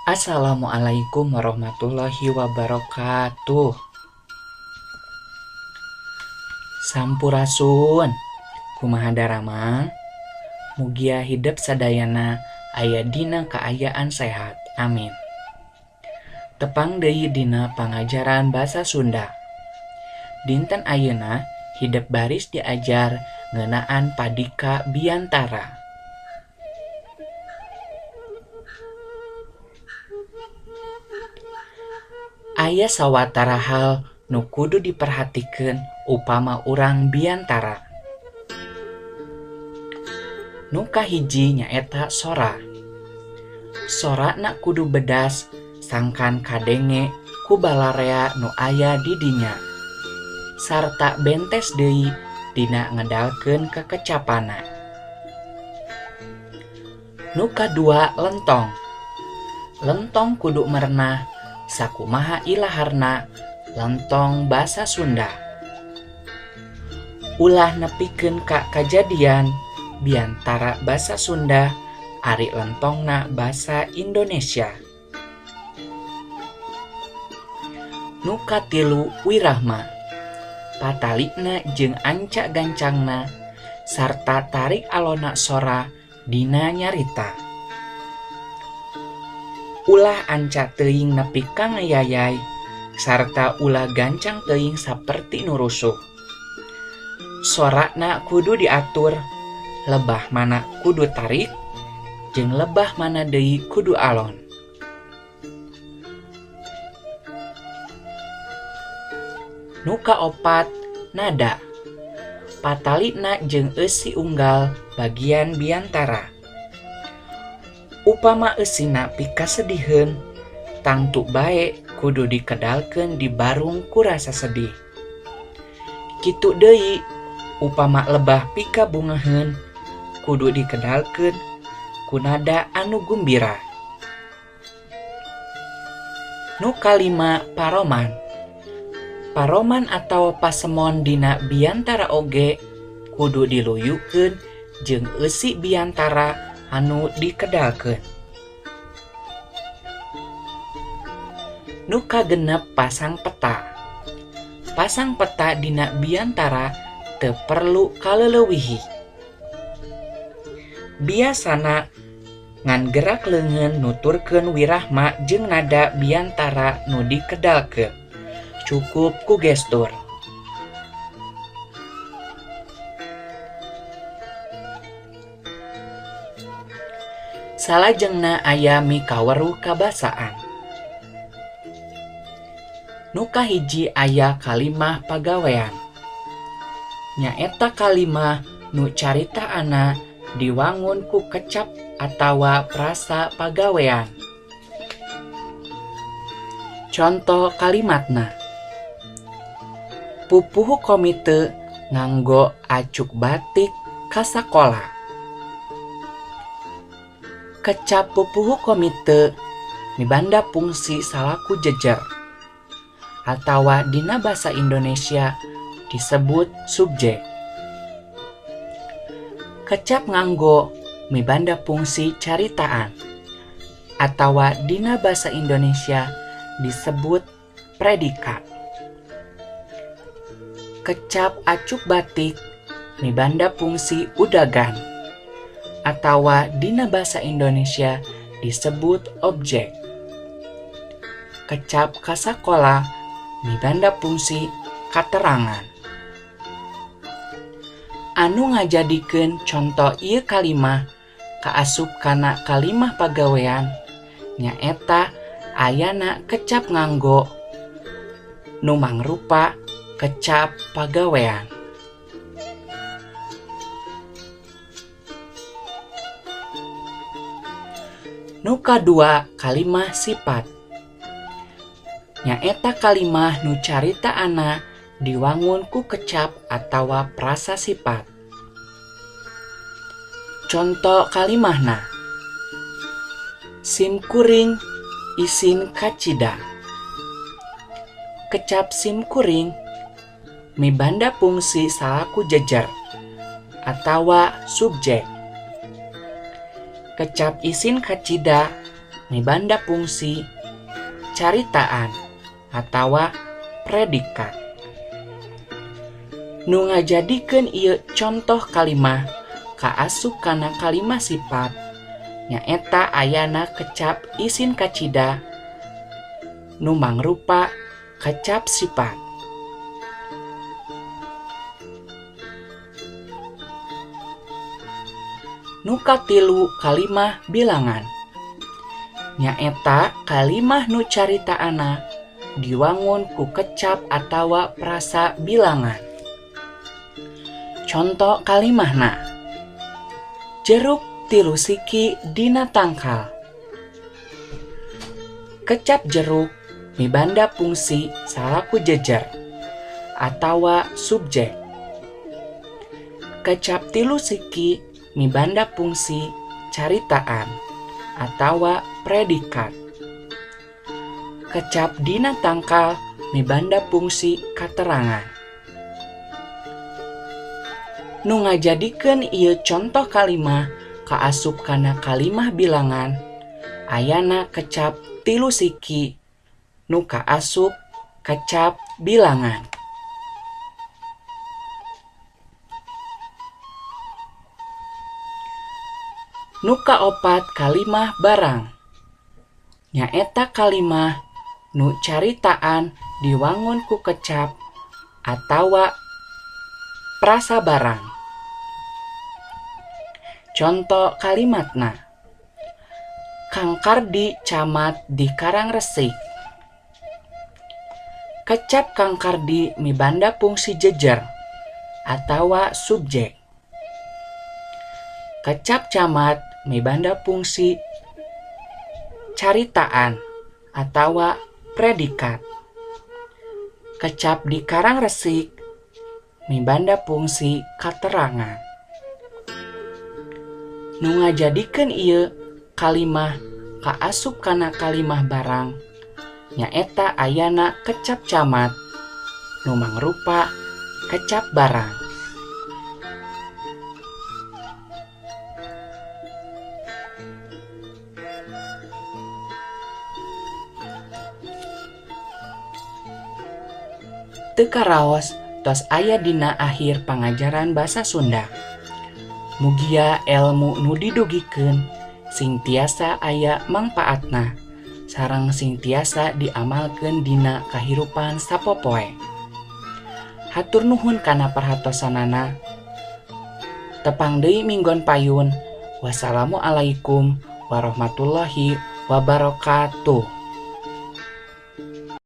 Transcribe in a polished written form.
Assalamualaikum warahmatullahi wabarakatuh. Sampurasun. Kumaha daramang? Mugia hidep sadayana aya dina kaayaan sehat. Amin. Tepang deui dina pangajaran basa Sunda. Dinten ayeuna hidep baris diajar ngeunaan padika biantara. Aya sawatara hal nu kudu diperhatikeun upama urang biantara. Nu kahiji nyaeta sora. Sorana kudu bedas sangkan kadenge ku balarea nu aya di dinya. Sarta bentes deui dina ngedalkeun kekecapanna. Nu kadua lentong. Lentong kudu merenah sakumaha ilaharna lentong basa Sunda. Ulah nepikeun ka kajadian biantara basa Sunda ari lentongna basa Indonesia. Nu katilu wirahma. Patalina jeung ancak gancangna sarta tarik alona sora dina nyarita. Ulah ancak teuing nepi ka ngayayay sarta ulah gancang teuing saperti nu rusuh. Sorana kudu diatur, lebah mana kudu tarik jeung lebah mana deui kudu alon. Nu kaopat nada. Patalina jeung eusi unggal bagian biantara. Upama eusina pikasediheun, tangtu bae kudu dikedalkeun dibarung ku rasa sedih. Kitu deui upama lebah pikabungaheun, kudu dikedalkeun ku nada anu gumbira. Nu kalima paroman. Paroman atawa pasemon dina biantara oge kudu diluyukeun jeung eusi biantara anu dikedalkeun. Nu kagenep pasang peta. Pasang peta dina biantara teu perlu kaleleuwihi. Biasana ngan gerak leungeun nuturkeun wirahma jeung nada biantara nu dikedalkeun. Cukup ku gestur. Salajengna aya mikaweruh kabasaan. Nu kahiji aya kalimah pagawean. Nyaeta kalimah nu caritaanna diwangun ku kecap atawa frasa pagawean. Conto kalimatna. Pupuhu komite nganggo acuk batik ka sakola. Kecap pupuhu komite mibanda pungsi salaku jejer atawa dina basa Indonesia disebut subjek. Kecap nganggo mibanda pungsi caritaan atawa dina basa Indonesia disebut predikat. Kecap acuk batik mibanda pungsi udagan atawa dina basa Indonesia disebut objek. Kecap kasakola mibanda pungsi katerangan. Anu ngajadikeun conto ieu kalimah kaasup kana kalimah pagawean nyaeta ayana kecap nganggo nu mangrupa kecap pagawean. Nu kadua kalimah sifat. Nyaeta kalimah nu caritaanna diwangun ku kecap atawa frasa sifat. Conto kalimahna. Sim kuring isin kacida. Kecap sim kuring mibanda pungsi salaku jejer atawa subjek. Kecap isin kacida mibanda fungsi caritaan atawa predikat. Nu ngajadikeun ieu contoh kalimah kaasup kana kalimah sifat nyaeta ayana kecap isin kacida nu mangrupa kecap sifat. Nu katilu kalimah bilangan nyaeta kalimah nu caritaanna diwangun ku kecap atawa prasa bilangan. Conto kalimahna, jeruk 3 siki dina tangkal. Kecap jeruk mibanda fungsi salaku jejer atawa subjek. Kecap 3 siki mibanda fungsi caritaan atawa predikat. Kecap dina tangkal mibanda fungsi katerangan. Nu ngajadikeun ieu contoh kalimah kaasup kana kalimah bilangan ayana kecap 3 siki nu kaasup kecap bilangan. Nu kaopat kalimah barang nyaeta kalimah nu caritaan diwangun ku kecap atawa prasa barang. Conto kalimatna, Kang Kardi camat di Karangresik. Kecap Kang Kardi mibanda fungsi jejer atawa subjek. Kecap camat mibanda fungsi caritaan atawa predikat. Kecap di Karangresik mibanda fungsi katerangan. Nu ngajadikeun ieu kalimah kaasup kana kalimah barang nyaeta ayana kecap camat nu mangrupa kecap barang. Teu karaos tos aya dina akhir pangajaran basa Sunda. Mugia elmu nu didugikeun sing tiasa aya mangpaatna sareng sing tiasa diamalkeun dina kahirupan sapopoe. Hatur nuhun kana perhatosanana. Tepang deui minggon payun. Wassalamualaikum warahmatullahi wabarakatuh.